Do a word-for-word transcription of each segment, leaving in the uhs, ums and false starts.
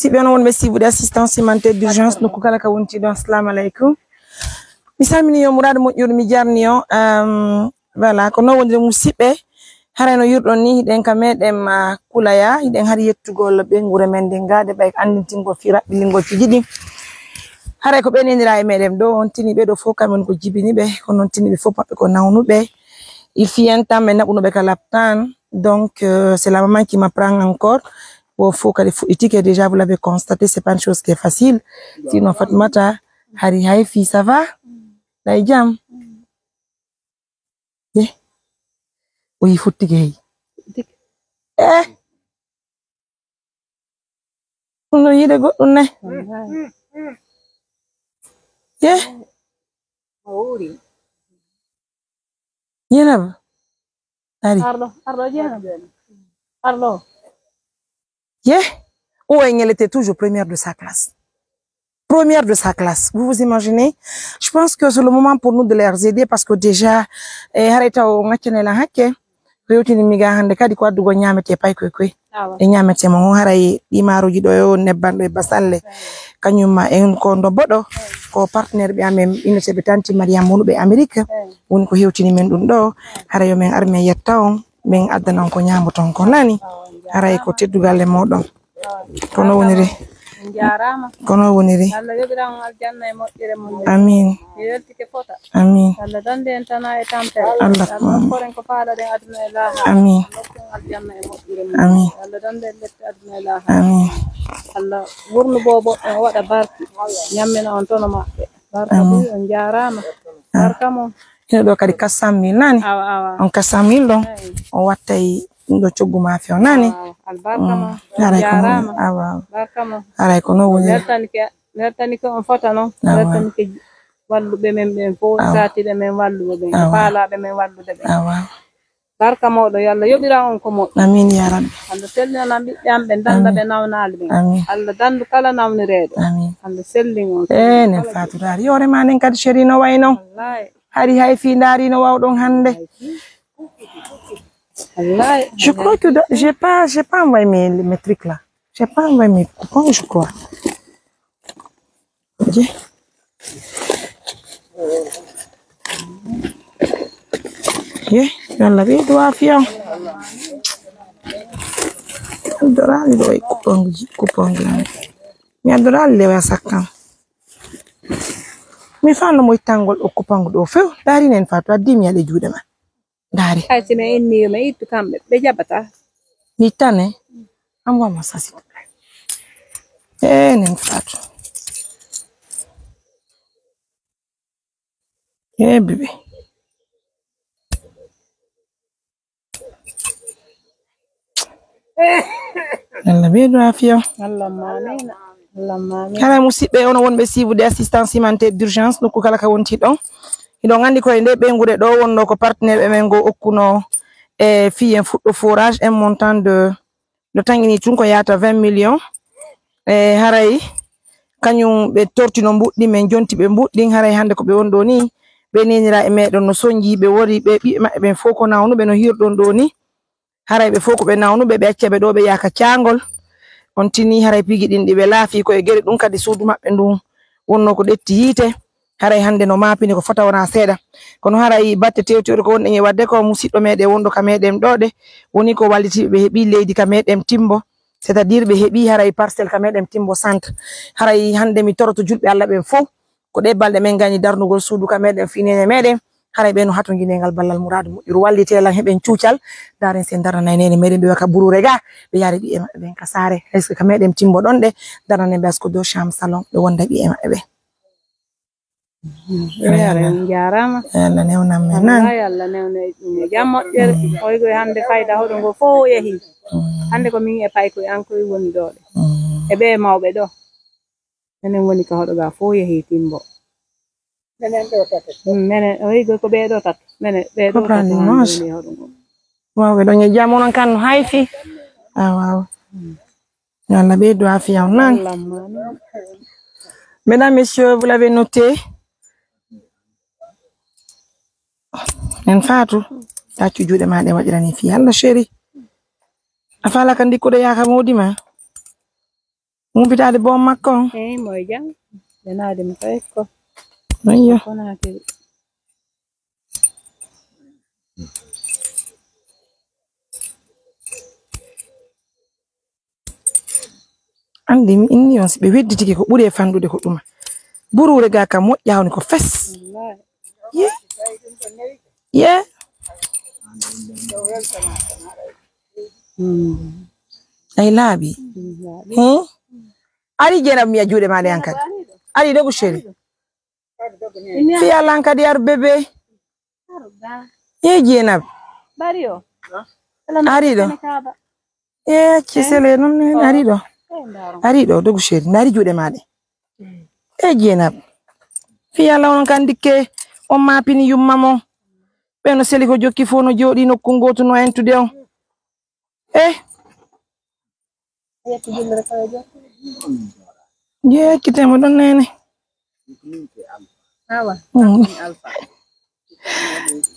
Siɓe on wonɓe siibude assistance humanitaire d'urgence nokku kala ka wonti ɗon. Assalamu aleykum. Mi salmini yo muraadu moƴƴuru, mi jarni on. Voilà, ko noon woniri musidɓe. Haray no yurɗon ni, hiɗen ka meɗen ma kulaya, hiɗen hari yettugol ɓeynguure men nden gaade ɓay anndintingol fii raɓɓilingol fiji ɗin. Haray ko ɓe nenira e meɗen ɗo, on tini ɓe ɗo fof kamɓe ko jibini ɓe, kono on tini ɓe fof maɓɓe ko nawnuɓe. Il fii en temps men naɓuno ɓe ka laptan. Donc, euh, c'est la maman qui m'apprend encore. Wo fof kadi fuɗɗitike déjà, vous l'avez constaté, c'est pas une chose qui est facile. Sinon, Fatmata, hari hay fii, ça va? Ɗay jam? Ye. O yi futtike hey. Eh. Ɗum no yiide goɗɗum ne. Ye. Yenaba. Ari. Arɗo, arɗo, Yenaba. Arɗo. Ye. Ou elle était toujours première de sa classe. Première de sa classe. Vous vous imaginez? Je pense que c'est le moment pour nous de les aider parce que déjà, eh, haray taw ngaccane la hakke. Ko yewtini mi ga hannde kadi ko addugol ñaamete paykoy koy. E ñaamete mo ngon haray ɗi maaroji ɗo yo nebban ɗo e basalle. Kañum ma en ko ndo boɗo. Ko partenaire ɓe amen inete ɓe tanti Mariam wonu ɓe Amérique. Woni ko hewtini men ɗum ɗo. Haray yo men ar men yetta on. Min addanan ko ñaamoton ko nani. Haray ko teddugal e moɗon. Kono woniri. Kono woniri. Allah yoɓiran on aljanna e moƴƴere mum. Amin. Mi weltike fota. Amin. Allah dande en tana e tampere. Allah ko amin. Okkoren ko paalaɗen aduna e laaha. Amin. Okkoren aljanna e moƴƴere mum. Amin. Allah dande en lette aduna e laaha. Amin. Allah wurnu bobo en waɗa barki. Ñammina on tono maɓɓe. Barka buy, on jaaraama. Barka mo. Ino ɗo kadi quatre cent mille nani? Awa, awa. On quatre cent mille ɗon, o wattay ɗum ɗo coggu maafe o nani? Awa, albarka mo. Haray ko jaaraama. Awa, awa. Barka mo. Haray ko noon woni. Weltanike, weltanike on fota noon. Awa. Weltanike walluɓe men ɓen fof, saatiiɓe men walluɓe ɓen, faalaaɓe men walluɓe ɓen. Awa. Barka moɗon, yo Allah yoɓiran on ko moƴƴi. Amin ya rabbi. Allah sellinanan ɓiɓɓe am ɓen, danda ɓe nawnaali ɓen. Amin. Allah dandu kala nawnireeɗo. Amin. Allah sellin on. Eh, nen Fatou Dar. Yoore ma nen kadi chéri no way non. Wallahi. Hari hay fii ndaari no wawɗon hannde. Wallahi. Je crois que do- j'ai pas, j'ai pas envoyé mes, mes trucs là. J'ai pas envoyé mes coupons, je crois. Je. Ye, yo Allah ɓeydu aafiya on. Mi addoraali ɗo e kuponji, kuponji am. Mi addoraali lewa sakkan. Mi fano mo ittangol o kupangu ɗo few. Ndaari nen Fatou, addi mi yaɗe juuɗe ma. Ndaari. Hay si mi inni yo mi ittu kamɓe, ɓe jaɓata. Mi ittane. Envoie-moi ça, s'il te plaît. Eh, nen Fatou. Eh, bébé. Allah ɓeydu aafiya. Allahumma amiin. Allahumma amiin. Kala musidɓe, ono wonɓe siibude assistance humanitaire d'urgence, nokku kala ka wonti ɗon. Hiɗon anndi ko e nde ɓeynguure ɗo wonno ko partenaire ɓe men ngo okkuno e fii en fuɗɗo forage, un montant de, no tangini tun ko yaata vingt millions. E haray kañum ɓe tortino mbuɗɗi, men jonti ɓe mbuɗɗin. Haray hannde ko ɓe woni ɗo ni, ɓe nenira e meɗen no sonji, ɓe wori, ɓe ɓiɓɓe maɓɓe ɓen fof ko nawnuɓe no hirɗon ɗo ni. Haray ɓe fof ko ɓe nawnuɓe, ɓe acca ɓe ɗo, ɓe yaaka caangol. On tini haray piiji ɗin ɗi ɓe laafi ko e gere ɗum kadi suudu maɓɓe ndun wonno ko ɗetti yiite. Haray hannde no maapini ko fota wona seeɗa. Kono haray batte tewtewɗe ko wonɗen e waɗde ko musiɗɗo meɗen wonɗo ka meɗen ɗo ɗe woni ko wallitiiɓe ɓe heɓi leydi ka meɗen Timbo. C'est-à-dire ɓe heɓi haray parcelle ka meɗen Timbo centre. Haray hannde mi toroto julɓe Allah ɓen fof. Ko ɗe balɗe men ngani darnugol suudu ka meɗen fii neene meɗen. Haray ɓe no hatonjine ngal ballal muraadu moƴƴuru wallite lan heɓen cuucal. Daren sen darnanay neene meɗen ɓe waka buruure ga. Ɓe yaari ɓiye maɓɓe ɓen ka saare. Est-ce que ka meɗen Timbo ɗon ɗe darnanen ɓe asko do sham salon ɓe wonda ɓiye maɓɓe ɓe. Yara, on jaaraama. Allah newnan men nan. Wallahi, Allah newna ɗum e jam moƴƴere. Oygoy hannde fayda hoɗo ngo fof o yehi. Hannde ko min e paykoy an koy woni ɗo ɗe. E ɓe mawɓe ɗo. Menen woni ka hoɗo ga fof yehi Timbo. Menen ɗo tato. Mm, menen, oygoy ko ɓe ɗo tato. Menen ɓe ɗo tato hannde woni hoɗo ngo. Waaw, ɓe ɗon e jam onon kan no hayfi. Ah, waaw. Yo Allah ɓeydu aafiya on nan. Mesdames, messieurs, vous l'avez noté. En Fatou, taccu juuɗe ma ɗe waɗirani fii Allah chéri. A faala ka ndikkuɗo yaaka mawdi ma. Humpitaade boom makko on. Eey, mo e jam. Ɓe naade mo kay ko. Ayyo. Konaakiri. Anndi mi inni on, si ɓe wedditike ko ɓuri e fanɗude ko ɗuma. Buruure ga ka moƴƴa woni ko fes. Wallaahi. Ye. Ye. Mm. Ay laaɓi. Mm, laaɓi. Hmm? Ari Jenab mi a juuɗe ma ɗe an kadi. Ari dogu chéri. Fiya lan kadi ar bébé. Ye Jenab. Ari ɗo. Ye cisele non ne ari ɗo. Ari ɗo dogu chéri. Ndari juuɗe ma ɗe. E Jenab. Fiya lan on kan dikke on ma pini yumma mo. Ɓe no seli ko jokki fof no jooɗi nokku ngootu no entude on. Eh. Jeekkitemo ɗon nene. Awa. Mm.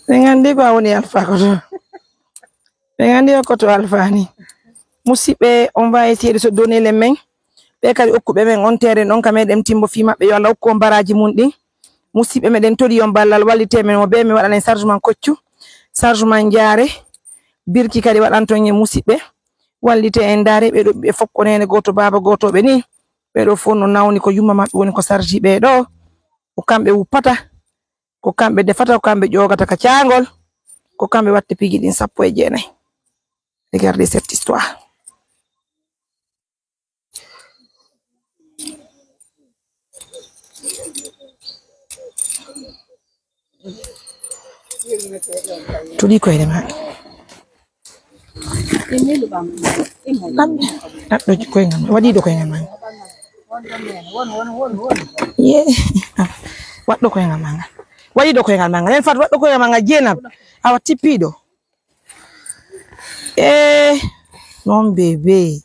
Ɓe nganndi ko a woni alfa ko to. Ɓe nganndi o ko to alfa ni. Musidɓe, on va essayer de se donner les mains. Ɓe kadi okkuɓe men on terrain ɗon ka meɗen timbo fii maɓɓe, yo Allah okku on baraaji mun ɗin. Musidɓe, meɗen toli on ballal, wallite men mo be mi waɗanen charge man koccu, charge man jaare, birki kadi waɗanton e musidɓe. Wallite en ndaare ɓe ɗo ɓe fof ko nene gooto baaba gooto ɓe ni. Ɓe ɗo fof no nawni ko yumma maɓɓe woni ko charge ɓe ɗo. Ko kamɓe wuppata, ko kamɓe defata, ko kamɓe ƴoogata ka caangol, ko kamɓe watta piiji ɗin sappo e jeenayi. Regardez cette histoire. Tuɗi koyɗe ma. Ɗaɗɗo koyngal ma. Waɗiɗo koyngal ma. Ye. Waɗɗo koyngal ma ngal. Waɗiɗo koyngal ma ngal. En fat waɗɗo koyngal ma ngal. Jeenab. Awa tippiɗo. Eh, non bébé.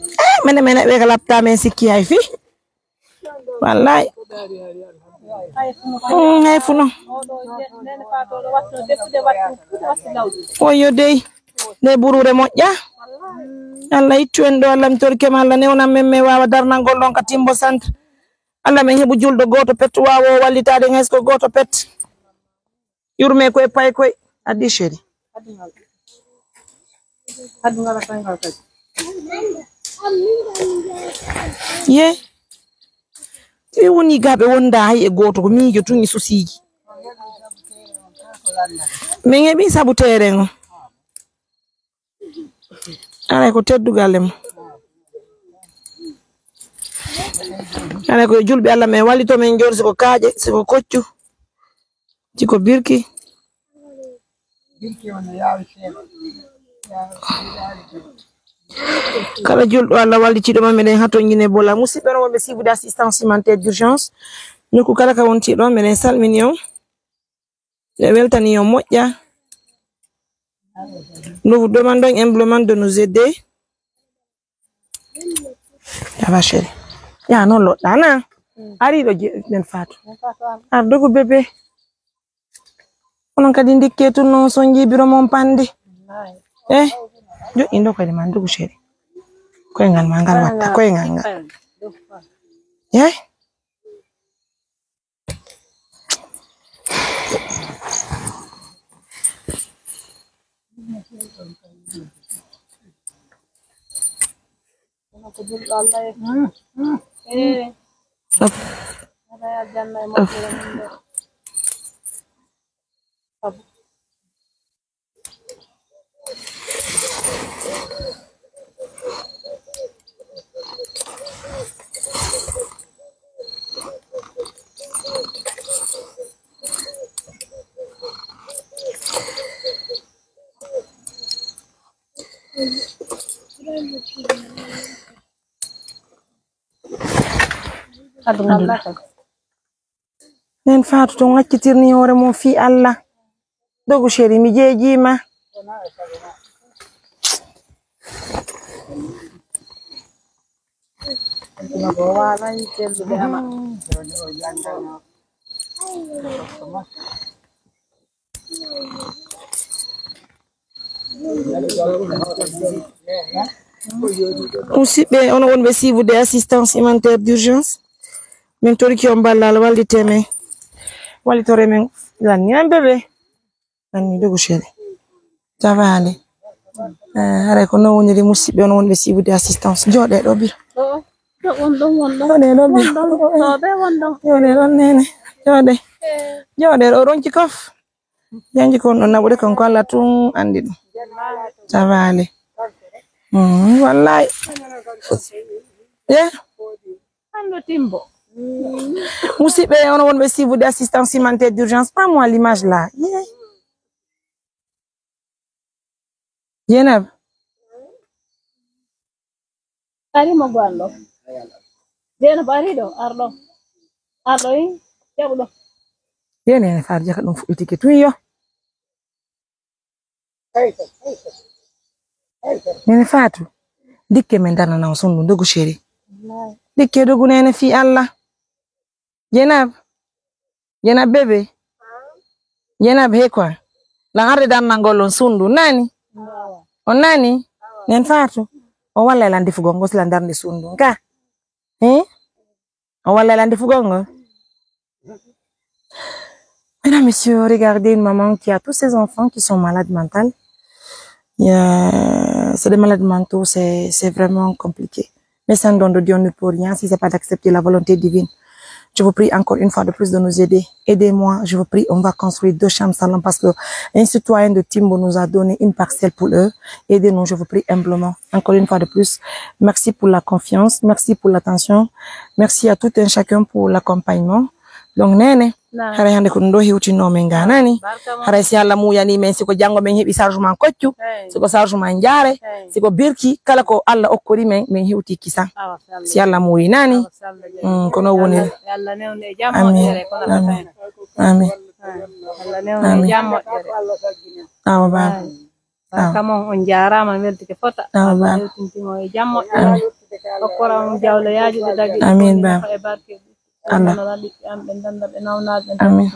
Eh, mene, mene, ɓe ka lapta men sikki hay fi. Wallahi. Mm, hay funo. Oyo dey. Nde buruure moƴƴa. Allah ittu en ɗo, Allah mi torike ma, Allah newnan men, men waawa darnangol ɗon ka Timbo Centre. Allah men heɓu julɗo gooto pet, waawo wallitaade en hay so ko gooto pet. Yurme koye pay koye. Addi chéri. Ye. Ɓe woni ga ɓe wonda hay e gooto, ko miijo tun e sosiiji. Min heɓi sabu terrain o. Alay ko teddugal e mo. Alay ko julɓe Allah men wallito men jooni, siko kaaƴe, siko koccu, siko birki. Kala julɗo Allah wallitiiɗo ma, meɗen hatonjine bola. Musidɓe no wonɓe suivi d'assistance humanitaire d'urgence. Nokku kala ka wonti ɗon, meɗen salmini on. Ɓe weltani yo moƴƴa. Nous vous demandons humblement de nous aider. Aba chéri. Ya non loɗɗa na. Ari ɗo je men fatu. Ar dogo bébé. Onon kadi ndikke tun non sonji biro mon pande. Eh. Joɗɗi ndo koyɗe ma ndugu chéri. Koyngal ma ngal watta koyngal ngal. Eh. Kono ko julɗo Allah en. Eh. Aɗa e aljanna e moƴƴere mum nde. Sabu. Aduna. Nen Fatou to ngaccitirni hoore mum fii Allah. Dogu chéri mi jeejiima. Aduna ko waalay cellude ama. Musidɓe, onon wonɓe suivre des assistances humanitaires d'urgence, min toriki on ballal, wallite men, wallitore men, lanni men bébé, lanni dogo chéri. Ça va aller. Eh, haray ko non woniri, musidɓe, onon wonɓe suivre des assistances. Jooɗe ɗo biro. Ɗo, ɗo won ɗon, won ɗon. Jooɗe ɗo biro. Won ɗon, ɗo ɓe won ɗon. Jooɗe ɗon nene. Jooɗe. Eh. Jooɗe ɗo ronci kof. Janji ko on ɗon naɓude kon ko Allah tun andi ɗum. Ça va aller. Mm, wallahi. Yeah. Hande timbo. Musidɓe, onon wonɓe suivre des assistances humanitaires d'urgence, prends-moi l'image là. Yeah. Jenab. Ari mo gwanɗo. Jenab ari ɗo, arɗo. Arɗo in, jaɓuɗo. Ye nene Faatu jaka ɗum fuɗɗitike tun yo. Nene Faatu. Dikke men darnana o sundu dogu chéri. Dikke dogu nene fi Allah. Jenab. Jenab bébé. Jenab he quoi. Lan arde darnangol on sundu nani. On nani. Nen Faatu. O walla lan defugol ngol si lan darnde sundu. Ka. Hein? On va aller à la défougongo. Mesdames, messieurs, regardez une maman qui a tous ses enfants qui sont malades mentales. Il y a- C'est des malades mentaux, c'est c'est vraiment compliqué. Mais ça, on ne donne de Dieu, on ne peut rien si c'est pas d'accepter la volonté divine. Je vous prie encore une fois de plus de nous aider. Aidez-moi, je vous prie, on va construire deux chambres salon parce que un citoyen de Timbo nous a donné une parcelle pour eux. Aidez-nous, je vous prie humblement. Encore une fois de plus, merci pour la confiance, merci pour l'attention, merci à tout un chacun pour l'accompagnement. Donc, nene, haray hande ko ɗum ɗo hewtinno men ga nani. Haray si Allah muyani men, siko jango men heɓi charge man koccu, siko charge man jaare, siko birki, kala ko Allah okkori men, men hewti kisa. Si Allah muyi nani. Mm, ko non woni. Amin. Amin. Amin. Awa baba. Barka mon, on jaaraama, on weltike fota. Allah weltintin on e jam moƴƴere. Okkora on jawle yaajuɗe dagi. Amin, baba. E barke. Allah. Ɓiɓɓe am ɓe danda ɓe nawnaaɓe ɓe. Amin.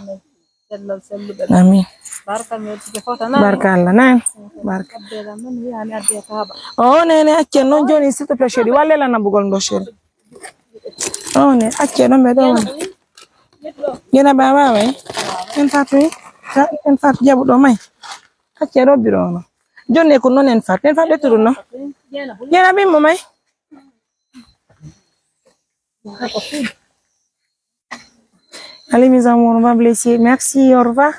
Sellal selluɓe. Amin. Barka mi weltike fota nan. Barka Allah nan. Barka. Abdela men wiya mi adde taaba. O nene, accen noon jooni, s'il te plaît, chéri. Walle la nabugol ndo, chéri. O ne, accen noon ɓe ɗo. Jena baba way. En Faatu. En Faatu jaɓuɗo may. Accee ɗo biro no. Jonne ko non en Faatu. En Faatu ɓettuɗo no. Jena bimmo may. Allez, mes amours, on va vous laisser. Merci, au revoir.